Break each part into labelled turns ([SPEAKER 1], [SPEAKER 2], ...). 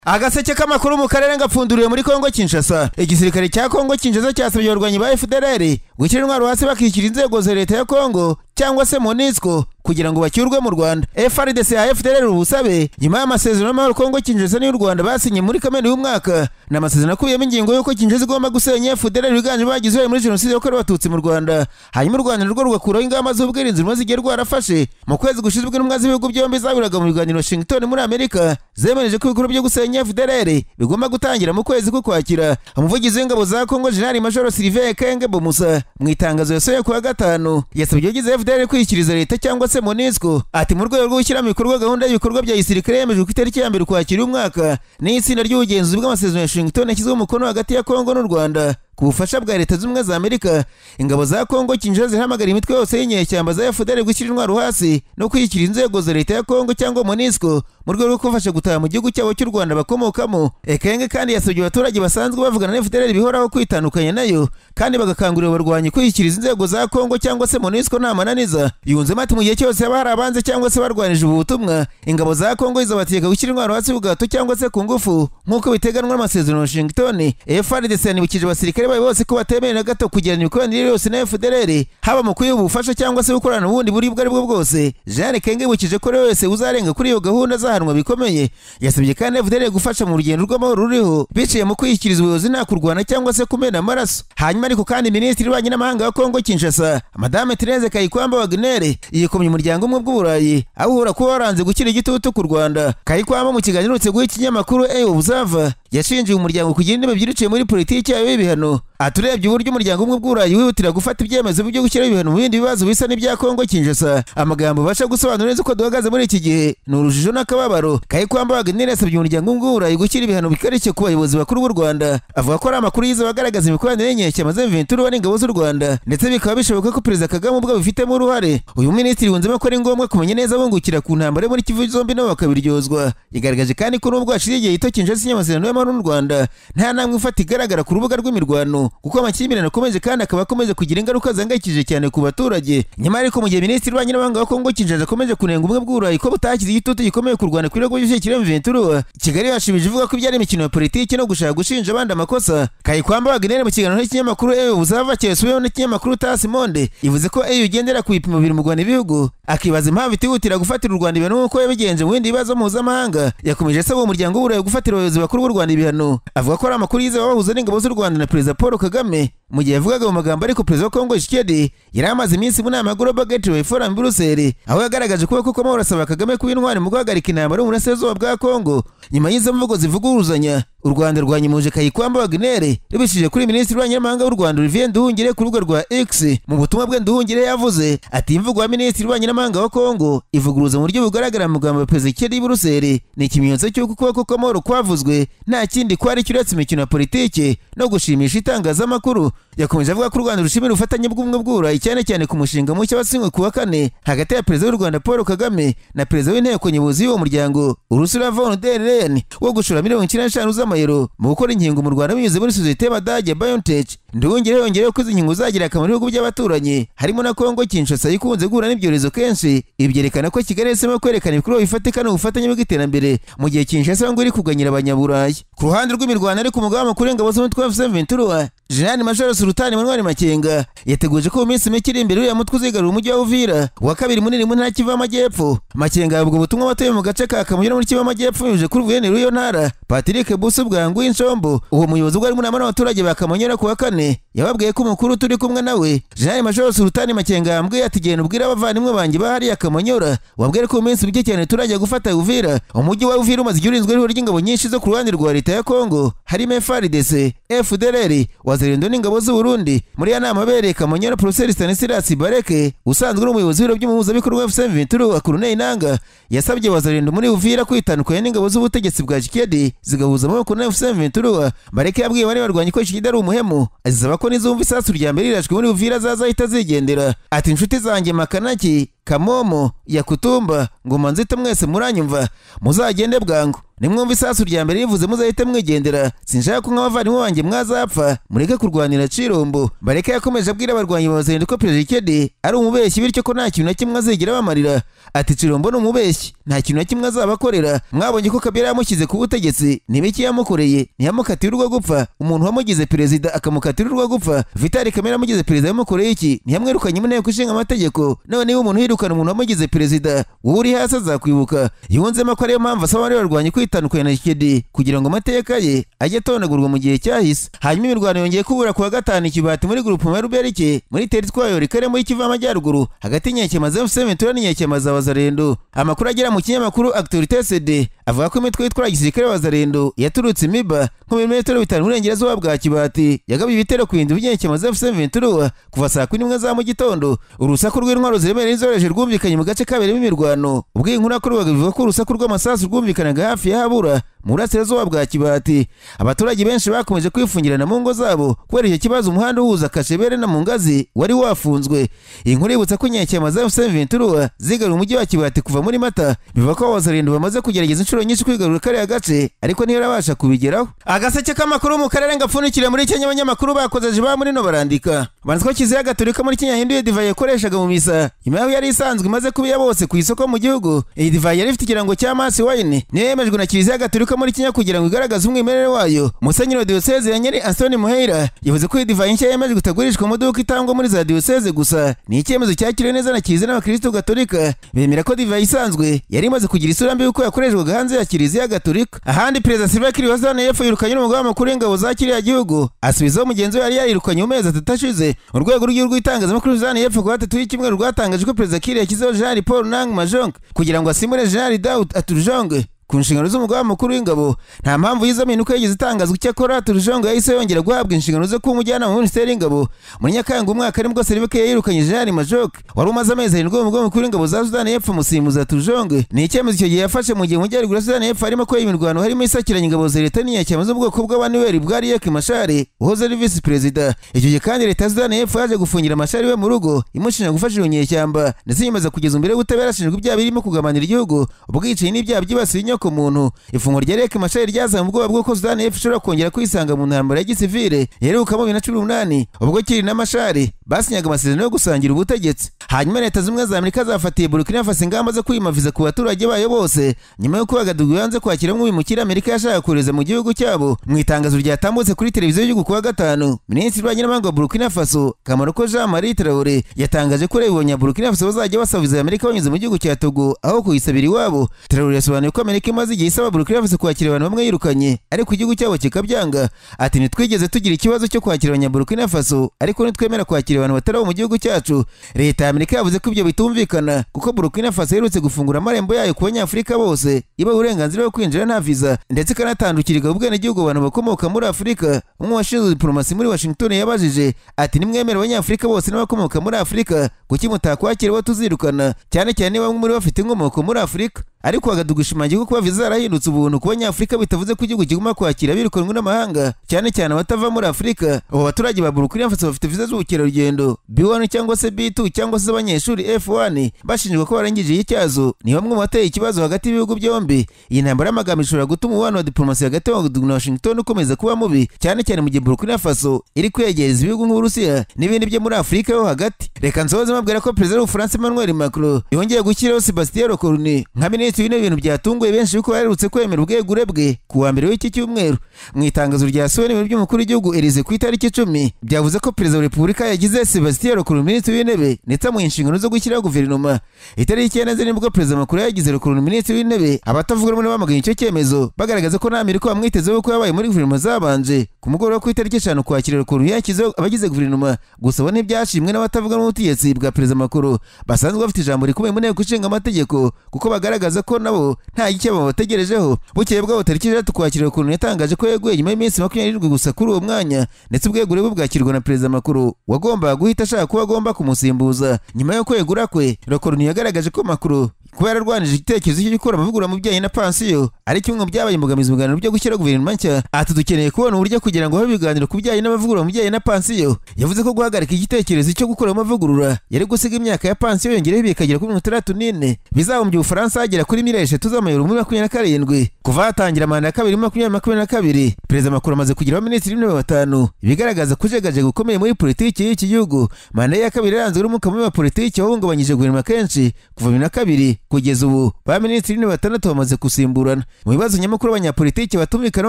[SPEAKER 1] Agaseke k'amakuru mu karere ngapfunduriwe muri Kongo Kinshasa. Igisirikare cya Kongo Kinshasa cyasabye abarwanyi ba FDLR gushyira intwaro hasi bakishyura inzego za leta ya Kongo cyangwa se MONUSCO kugira ngo bacyurwe mu Rwanda. FARDC ya FDLR ubusabe nyuma y'amasezerano y'amahoro Kongo Kinshasa n'u Rwanda basinye muri Kamena y'umwaka, ni amasezerano akubiyemo ingingo y'uko Kinshasa igomba gusenya FDLR biganje bagize uruhare muri jenoside yakorewe Abatutsi mu Rwanda, hanyuma u Rwanda narwo rugakuraho ingamba z'ubwirinzi rumaze igihe rwarafashe. Mu kwezi gushize ubwo intumwa z'ibihugu byombi zahuriraga mu biganiro Washington muri Amerika, zemereje ko ibikorwa byo gusenya FDLR bigomba gutangira mu kwezi k'Ukwakira. Umuvugizi w'ingabo za Kongo General Major Sylvain Kenge Bomusa mu itangazo yasohoye ku wa gatanu yasabye abagize FDLR kwishyikiriza leta cyangwa se MONUSCO. Ati mu rwego rwo gushyira mu bikorwa gahunda y'ibikorwa bya gisirikare yemejwe ku itariki ya 1 Ukwakira umwaka n'itsinda ry'ubugenzuzi bw'amasezerano ya Washington yashyizweho umukono hagati ya Kongo n'u Rwanda ku bufasha bwa Leta Zunze Ubumwe za Amerika. Ingabo za Kongo Kinshasa zihamagara imitwe yose y'inyeshyamba za FDLR gushyira intwaro hasi no kwishyikira inzego za leta ya Kongo cyangwa MONUSCO mu rwego rwo kubafasha gutaha mu gihugu cyabo cy'u Rwanda bakomokamo. Ekenge kandi yasabye abaturage basanzwe bavugana na FDLR bihoraho kwitandukanya nayo kandi bagakangurira abarwanyi kwishyikiriza inzego za Kongo cyangwa se MONUSCO nta mananiza. Yunzemo ati mu gihe cyose haba hari abanze cyangwa se barwanije ubu butumwa, ingabo za Kongo izabategeka gushyira intwaro hasi ku gahato cyangwa se ku ngufu nk'uko biteganwa n'amasezerano ya Washington. FARDC yanibukije abasirikare bayo bose ko batemerewe na gato kugirana imikoranire yose na FDLR, haba mu kuyiha ubufasha cyangwa se gukorana ubundi buryo ubwo aribwo bwose. Jean Kenge yibukije ko wese uzarenga kuri iyo gahunda azahanwa bikomeye. Yasabye kandi FDLR gufasha mu rugendo rw'amahoro ruriho biciye mu kwishyikiriza ubuyobozi nta kurwana cyangwa se kumena amaraso. Hanyuma ariko kandi Minisitiri w'Ububanyi n'Amahanga wa Kongo Kinshasa Madame Therese Kayikwamba Wagner yikomye umuryango umwe bw'Uburayi aho kuba waranze gukira igitutu ku Rwanda. Kayikwamba mu kiganiro aherutse guha ikinyamakuru A Observer yashinjiye umuryango kugira intebe ebyiri muri politiki yayo y'ibihano. Aturebye uburyo umuryango umwe bw'Uburayi wihutira gufata ibyemezo byo gushyiraho ibihano mu bindi bibazo bisa n'ibya Kongo Kinshasa, amagambo basha gusobanura neza uko duhagaze muri iki gihe ni urujijo n'akababaro. Kayikwamba Wagner yasabye umuryango umwe bw'Uburayi gushyira ibihano bikarishye ku bayobozi bakuru b'u Rwanda, avuga ko ari amakuru yize abagaragaza imikoranire y'inyeshyamba za M23 n'ingabo z'u Rwanda, ndetse bikaba bishoboka ko Perezida Kagame ubwe abifitemo uruhare. Uyu minisitiri yunzemo ko ari ngombwa kumenya neza abungukira ku ntambara muri Kivu zombi nabo bakabiryozwa. Yagaragaje kandi ko nubwo hashize igihe gito Kinshasa isinya amasezerano y'amahoro n'u Rwanda, nta ntambwe ifata igaragara ku rubuga rw'imirwano, kuko amakimbirane akomeje kandi akaba akomeje kugira ingaruka zihangayikishije cyane ku baturage. Nyamara ariko mu gihe Minisitiri w'Ububanyi n'Amahanga wa Kongo Kinshasa akomeje kunenga ubumwe bw'Uburayi ko butashyize igitutu gikomeye ku Rwanda ku birego by'ishyikira M23, Kigali yashimije ivuga ko ibyari imikino ya politiki no gushaka gushinja abandi amakosa. Kayikwamba Wagner mu kiganiro n'ikinyamakuru EU Observer cyasubiweho n'ikinyamakuru TAS Monde ivuze ko EU igendera ku bipimo biri mu Rwanda ibihugu, akibaza impamvu itihutira gufatira u Rwanda ibihano nk'uko yabigenje mu bindi bibazo mpuzamahanga. Yakomeje asaba umuryango w'Uburayi gufatira abayobozi bakuru b'u Rwanda ibihano, avuga ko ari amakuru yize bahuza n'ingabo z'u Rwanda na Perezida Paul Kagame. Mu gihe yavugaga mu magambo ariko Perezida wa Kongo Tshisekedi yari amaze iminsi mu nama ya Global Gateway Forum i Brussels, aho yagaragaje ko koko amahoro asaba Kagame kuba intwari mu guhagarika intambara yo mu burasirazuba bwa Kongo. Nyuma y'izo mvugo zivuguruzanya, u Rwanda rwanyimuje Kayikwamba Wagner rubishije kuri Minisitiri w'Ububanyi n'Amahanga w'u Rwanda Olivier Nduhungirehe ku rubuga rwa X. Mu butumwa bwe Nduhungirehe yavuze ati imvugo ya Minisitiri w'Ububanyi n'Amahanga wa Kongo ivuguruza mu buryo bugaragara mu magambo ya Perezida Tshisekedi i Brussels, ni ikimenyetso cy'uko ukuboko kw'amahoro kwavuzwe nta kindi kwari uretse imikino ya politiki no gushimisha itangazamakuru. Yakomeje avuga ko u Rwanda rushimira ubufatanye bw'ubumwe bw'Uburayi cyane cyane ku mushinga mushya wasinywe ku wa kane hagati ya Perezida w'u Rwanda Paul Kagame na Perezida w'inteko nyobozi y'uwo muryango Ursula von der Leyen wo gushora 95 z'amayero mu gukora inkingo mu Rwanda binyuze muri sosiyete y'Abadage BioNTech. Nduhungirehe yongeyeho ko izi nkingo zagira akamaro ibihugu by'abaturanyi harimo na Kongo Kinshasa ikunze guhura n'ibyorezo kenshi. Ibi byerekana ko Kigali yahisemo kwerekana ibikorwa bifatika n'ubufatanye bw'iterambere mu gihe Kinshasa ngo iri kuganyira abanyaburayi. Ku ruhande rw'imirwano ariko umugaba mukuru w'ingabo z'umutwe wa M23 General Major Sultani Emmanuel Makenga yateguje ko mu minsi mike iri imbere uriya mutwe uzigarura umujyi wa Uvira wa kabiri munini mu ntara Kivu y'Amajyepfo. Makenga ahabwa ubutumwa abatuye mu gace ka Kamunyura muri Kivu y'Amajyepfo binyujije kuri guverineri w'iyo ntara Patrick Busu Bwangu Inshombo. Uwo muyobozi ubwo ari mu nama n'abaturage ba Kamunyura ku wa kane yababwiye ko umukuru turi kumwe nawe General Major Sultani Makenga yambwiye ati genda ubwire abavandimwe banjye bahariya Kamunyura wabwire ko mu minsi mike cyane turajya gufata Uvira. Umujyi wa Uvira umaze igihe urinzwe n'ihuriro ry'ingabo nyinshi zo ku ruhande rwa leta ya Kongo harimo FARDC, FDLR, Wazalendo n'ingabo z'u Burundi. Muri ya nama abereye Kamunyura Professor Stanislas Bareke usanzwe ari umuyobozi w'ibiro by'umuhuzabikorwa FC23 Corneille Nangaa yasabye Wazalendo muri Uvira kwitandukanya n'ingabo z'ubutegetsi bwa Tshisekedi zigahuza amaboko na FC23. Bareke yabwiye bari barwanye ko Tshisekedi ari umuhemu, azisaba ko nizumva isasu rya mbere rirashwe muri Uvira zazahita zigendera. Ati inshuti zanjye Makanaki, Kamomo, Yakutumba, Ngoma Nzito, mwese muranyumva, muzagende bwangu. Nimwumva isasu rya mbere rivuze muzahite mwigendera, sinshaka ko nk'abavandimwe banjye mwazapfa, mureke kurwanira Chirombo. Bareke yakomeje abwira abarwanyi ba Wazalendo ko Perezida Tshisekedi ari umubeshyi, bityo ko nta kintu na kimwe azigera bamarira. Ati Chirombo ni umubeshyi, nta kintu na kimwe azabakorera. Mwabonye ko Kabila yamushyize ku butegetsi, nibiki yamukoreye? Ntiyamukatira urwo gupfa. Umuntu wamugize perezida akamukatira urwo gupfa. Vital Kamerhe yamugize perezida yamukoreye iki? Ntiyamwirukanye mu nteko ishinga amategeko. None niba umuntu yirukana umuntu wamugize perezida, wowe uri hasi azakwibuka. Yunzemo ko ariyo mpamvu asaba abarwanyi kwitandukanya na Tshisekedi kugira ngo amateka ye ajye atonagurwa mu gihe cyahise. Hanyuma imirwano yongeye kubura kuwa gatanu Kibati muri groupement ya Ruberike muri teritwari ya Rikare muri Kivu y'Amajyaruguru, hagati y'inyeshyamba za M23 n'inyeshyamba za Wazalendo. Amakuru agera mu kinyamakuru Actualité CD avuga ko imitwe yitwara gisirikare Wazalendo yaturutse Miba nko mu metero 5 burengerazuba bwa Kibati, yagabye ibitero ku bindi by'inyeshyamba za M23 kuva saa 11 za mu gitondo. Urusaku rw'intwaro ziremereye zoroheje rwumvikanye mu gace kabereyemo imirwano. Ubwo inkuru yakorwaga bivuga ko urusaku rw'amasasu rwumvikanaga hafi ya Habura mu burasirazuba bwa Kibati. Abaturage benshi bakomeje kwifungirana mu ngo zabo kubera icyo kibazo. Umuhanda uhuza Kashebere na Mungazi wari wafunzwe. Iyi nkuru ibutsa ko inyeshyamba za M23 zigarura umujyi wa Kibati kuva muri Mata. Bivuga ko Wazalendo bamaze kugerageza inshuro nyinshi kwigarura kariya gace, ariko ntibabasha kubigeraho. Agaseke k'amakuru mu karere ngapfundikira muri Kenya, abanyamakuru bakoze ba muri no barandika banditswe ko Kiliziya Gatolika muri Kenya yahinduye divayi yakoreshaga mu misa nyuma yaho yari isanzwe imaze kuba bose ku isoko mu gihugu. Iyi divayi yari ifite ikirango cya Mass Wine, niyo yemejwe na Kiliziya Gatolika muri Kenya kugira ngo igaragaze umwimerere wayo. Musenyeri wa Diyoseze ya Nyeri Anthony Muheira yavuze ko iyi divayi nshya yemejwe itagurishwa mu maduka, itangwa muri za diyoseze gusa. Ni icyemezo cyakiriwe neza na Kiliziya n'abakristo Gatolika, bemera ko divayi isanzwe yari imaze kugira isura mbi kuko yakoreshwaga hanze ya Kiliziya Gatolika. Ahandi Perezida Salva Kiir wa Sudani y'Epfo yirukanye n'umugaba mukuru w'ingabo za kiriya gihugu, asubizaho mugenzi we yari yarirukanye mu mezi 3 ashize. Urwego rw'igihugu rw'itangazamakuru Sudani y'Epfo kuwa 3 y'icyumweru rwatangaje ko Perezida Kiir yashyizeho Jean Paul Nang Majong kugira ngo asimbure Jean Daud Aturjong ku nshingano z'umugaba mukuru w'ingabo. Nta mpamvu y'izo mpinduka yigeze itangazwa, icyakora Aturjong yahise yongera guhabwa inshingano zo kuba umujyanama wa minisiteri y'ingabo. Muri Nyakanga umwaka nibwo Salva Kiir yirukanye Jean Majok wari umaze amezi 7 umugaba mukuru w'ingabo za Sudani y'Epfo, musimbuza Aturjong. Ni icyemezo icyo gihe yafashe mu gihe mu majyaruguru ya Sudani y'Epfo harimo ko imirwano harimo isakiranya ingabo za leta n'inyeshyamba z'ubwoko bw'Abanuweri bwa Riek Machar uhoze ari visi perezida. Icyo gihe kandi leta ya Sudani y'Epfo yaje gufungira Machar we mu rugo imushinja gufasha iyo nyeshyamba, ndetse yemeza kugeza imbere y'ubutabera ashinjwa ibyaha birimo kugabanira igihugu, ubwicanyi n'ibyaha byibasiye inyoko muntu. Ifungwa rya Riek Machar ryazamuye ubwoba bw'uko Sudani y'Epfo ishobora kongera kwisanga mu ntambara ya gisivile yaheruka mu 2018 ubwo Kiir na Machar basinyaga amasezerano yo gusangira ubutegetsi. Hanyuma Leta Zunze za Amerika zafatiye Burkina Faso ingamba zo kwima viza ku baturage bayo bose nyuma y'uko Ouagadougou yanze kwakira umwimukira Amerika yashaka kohereza mu gihugu cyabo. Mu itangazo ryatambutse kuri televiziyo y'igihugu kuwa gatanu, Minisitiri w'Ububanyi n'Amahanga wa Burkina Faso Kamaroko Jean Marie Traoré yatangaje ko abanya Burkina Faso bazajya basaba viza ya Amerika banyuze mu gihugu cya Togo aho kuyisabira iwabo. Traoré yasobanuye ko Amerika imaze igihe isaba Burkina Faso kwakira abantu bamwe yirukanye, ariko igihugu cyabo kikabyanga. Ati ntitwigeze tugira ikibazo cyo kwakira abanya Burkina Faso, ariko ntitwemera kwakira abantu batari abo mu gihugu cyacu. Leta ya Amerika yavuze ko ibyo bitumvikana kuko Burkina Faso iherutse gufungura amarembo yayo ku banyafurika bose, ibaha uburenganzira bwo kwinjira nta viza, ndetse ikanatandukirika ubwenegihugu abantu bakomoka muri Afurika. Umwe washinzwe diplomasi muri Washington yabajije ati nimwemera abanyafurika bose n'abakomoka muri Afurika, kuki mutakwakira abo tuzirukana, cyane cyane bamwe muri bafite inkomoko muri Afurika? Ariko Ouagadougou ishimangira ko kuba viza zarahindutse ubuntu ku banyafurika bitavuze ko igihugu kiguma kwakira abirukanwe n'amahanga, cyane cyane abatava muri Afurika. Abo baturage ba Burkina Faso bafite viza z'ubukerarugendo B1 cyangwa se B2 cyangwa se z'abanyeshuri F1 bashinjwa ko barangije icyazo, ni bamwe mu bateye ikibazo hagati y'ibihugu byombi. Iyi ntambara y'amagambo ishobora gutuma umubano wa diplomasi hagati ya Ouagadougou na Washington ukomeza kuba mubi, cyane cyane mu gihe Burkina Faso iri kwegereza ibihugu nk'Uburusiya n'ibindi byo muri Afurika yo hagati. Reka nsoze mbabwira ko Perezida w'Ubufaransa Emmanuel Macron yongeye gushyiraho Sébastien Lecornu nka minisitiri w'intebe, ibintu byatunguye benshi kuko baherutse kwemera ubwegure bwe ku wa mbere w'iki cyumweru. Mu itangazo ryasohowe n'ibiro by'umukuru w'igihugu Elysée ku itariki 10 byavuze ko Perezida wa Repubulika yagize Sébastien Lecornu minisitiri w'intebe ndetse amuha inshingano zo gushyiraho guverinoma. Itariki 9 nibwo Perezida Macron yagize Lecornu minisitiri w'intebe. Abatavuga rumwe bamaganye icyo cyemezo bagaragaza ko nta miriko bamwitezeho ko yabaye muri guverinoma zabanje. Ku mugoroba ku itariki 5 Ukwakira Lecornu yashyizeho abagize guverinoma, gusa bo ntibyashimwe n'abatavuga n'ubutegetsi bwa Perezida Macron basanzwe bafite ijambo rikomeye mu nteko ishinga amategeko, kuko bagaragaza ko nabo nta gikeba bategerejeho. Bukeye bwabo tariki 6 Ukwakira Lecornu yatangaje ko yeguye nyuma y'iminsi 27 gusa kuri uwo mwanya, ndetse ubwegure bwe bwakirwa na Perezida Macron wagombaga guhita ashaka kuba agomba kumusimbuza. Nyuma yo kwegura kwe, Lecornu yagaragaje ko Macron kuba yararwanije igitekerezo cyo gukora amavugurura mu bijyanye na pansiyo ari kimwe mu byabaye imbogamizi mu biganiro byo gushyira guverinoma nshya. Ati dukeneye kubona uburyo kugira ngo habe ibiganiro ku bijyanye n'amavugurura mu bijyanye na pansiyo. Yavuze ko guhagarika igitekerezo cyo gukora amavugurura yari gusiga imyaka ya pansiyo yongereho bikagera kuri 64 bizabumbye Ubufaransa hagera kuri miliyari 3 z'amayero muri 27. Kuva hatangira manda ya kabiri muri 2022, Perezida Macron amaze kugira abaminisitiri b'intebe 5, ibigaragaza kujegajega gukomeye muri politiki y'iki gihugu. Manda ya kabiri yaranzwe n'umwuka mubi wa politiki wahungabanyije guverinoma kenshi kuva 2002 kugeza ubu. Ba minisitiri b'intebe 6 bamaze gusimburana. Mu bibazo nyamukuru abanyapolitiki batumvikana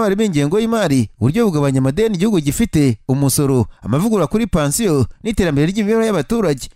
[SPEAKER 1] harimo ingengo y'imari, uburyo bugabanya amadeni igihugu gifite, umusoro, amavugurura kuri pansiyo n'iterambere ry'imibereho y'abaturage.